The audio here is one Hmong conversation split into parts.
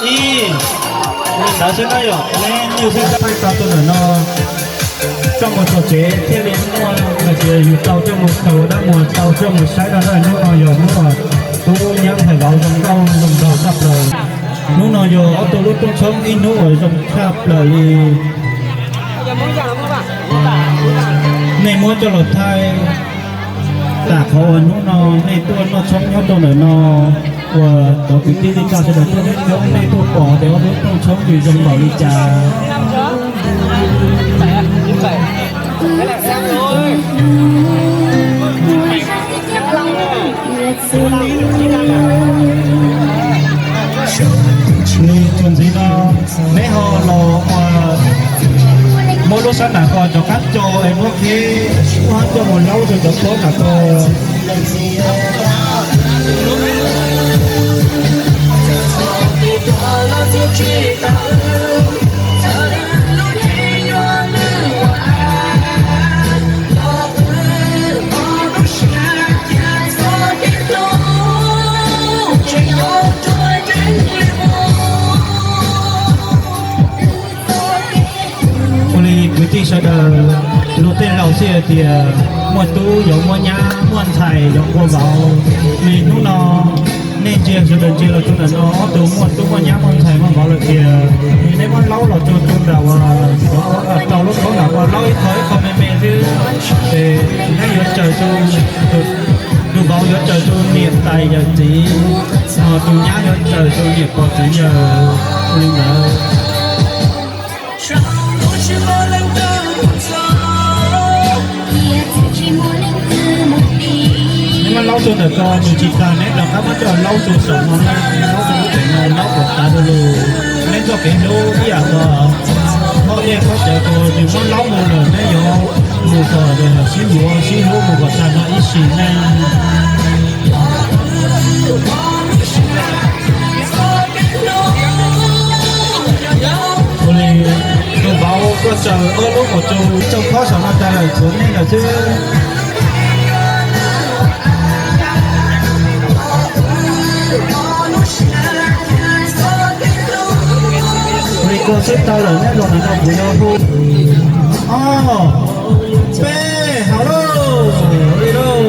Ib, li ntawd xwb na yom, neb nyuj xwb thaij tau tus ntawm no coj mus txog tsev thiaj li muaj hais tias yus tau coj mus khaws ua dab muag, tau coj mus saib rau hnub no yog hnub uas tub nyab ntxhais vauv zoo nkauj zoo nraug tshaj plaws. Hnub no yog ob tug lub rooj tshoob ib hnub uas zoo tshaj plaws li. Nej muab coj los thaij tam qhov uas hnub no nej tuaj noj tshoob nyob rau ntawm no, uas cov kwv tij neej tsa sawv daws tuaj nyob, nej tuaj pom tias ob lub rooj tshoob nws zoo npaum li cas. Nws txuas ntxiv no, neb ho los ua muab lub sab nram ko cov qab co es muab qheb, muab coj mus laub rau cov pob nram ko. Ua li kwv tij sawv daws, luag tej laus xij hais tias muaj tub yuav muab nyab, muaj ntxhais yuav npua vauv. Li hnub no nej ntsia sawv daws ntsia los rau ntawm no, ob tug muaj tub muaj nyab muaj ntxhais muaj vauv lawm tias nws neb muab laub los rau tus nram uas rau lub qhov nram ko, laub ib qho ib qho me me xwb, es neb yuav tsaws rau, tus vauv yuav tsaws rau niam tais yawm txiv, ho tus nyab yuav tsaws rau niam pog txiv yawg li ntawd. Neb muab laub rau ntawm ko nws tsis tag, neb rov qab muab coj laub rau saum no, laub rau lub pem no, laub kom tas rau lus. Neb txoj kev hlub ib yam nkaus, muab dej muab cawv rau nws muab laub mus lawm, neb yuav mus kom sib yuav sib hlub mus kom tag nrho ib sim neej. Ua li, tus vauv koj tsaws ob lub mus rau txoj khob saum no tag lawm, tshuav nej lawm xwb. Ua li koj xwb tau lawm, neb los ntawm no kuv yuav hu. Ob, peb, haus lauj, li lauj.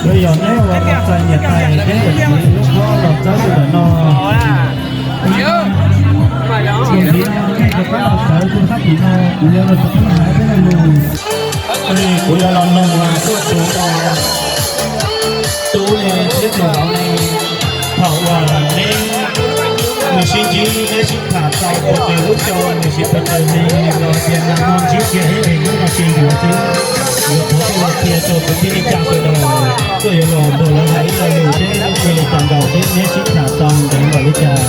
Los yog neb uas los txais niam tais thiab yawm txiv lub khob los txawb rau ntawm no. Tus ntxiv no nej rov qab los sawv rau sab tim no, kuv yuav los rov qab hais peb lo lus. Kuv yuav los nug tuaj tus tub li thiab tus vauv li, thaum uas neb, nws sib ntsib neb sib tham tau puas raws lub xyoo, nws siv puas raws li los tias nag hmo ntsib kiag ib hnub no tsis yuav xwb. Yuav thov koj los qhia rau kwv tij neej tsa sawv daws, koj yuav los nrog lawv hais ib lo lus thiab ua li cas nkaus thiab neb sib tham tau ntawd npaum li cas.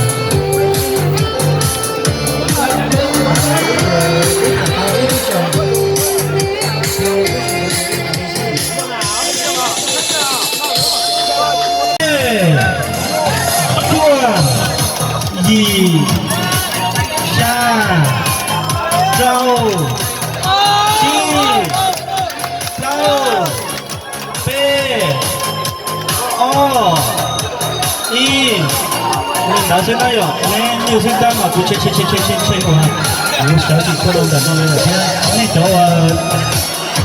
Cuaj, yim, xya, rau, tsib, plaub, peb, ob, ib. Li ntawd xwb na yom, neb nyuj xwb tab mas kuv tshe tshe tshe tshe tshe uas kuv sawv tsis tau los ntawm no li lawm thiab. Nej cov uas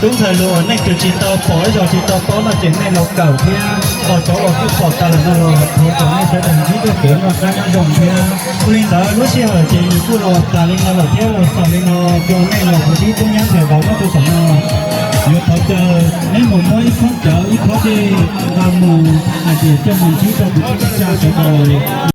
tub ntxhais hluas uas nej tus tsis tau pom ib zaug tsis tau paub no ces nej los kawm thiab, ho cov uas kuj pom tas lawm no los thov kom nej sawv daws ntsib txoj kev noj qab nyob zoo thiab. Ua li ntawd lub sij hawm ces nws kuj los tas li no lawm thiab, los xaus li no rau nej los kuv sib tub nyab ntxhais vauv nyob rau saum no. Yuav thov caw neb mus muab ib khob cawv ib khob dej nqa mus hais tias coj mus ntsib rau kuv tij neej tsa sawv daws.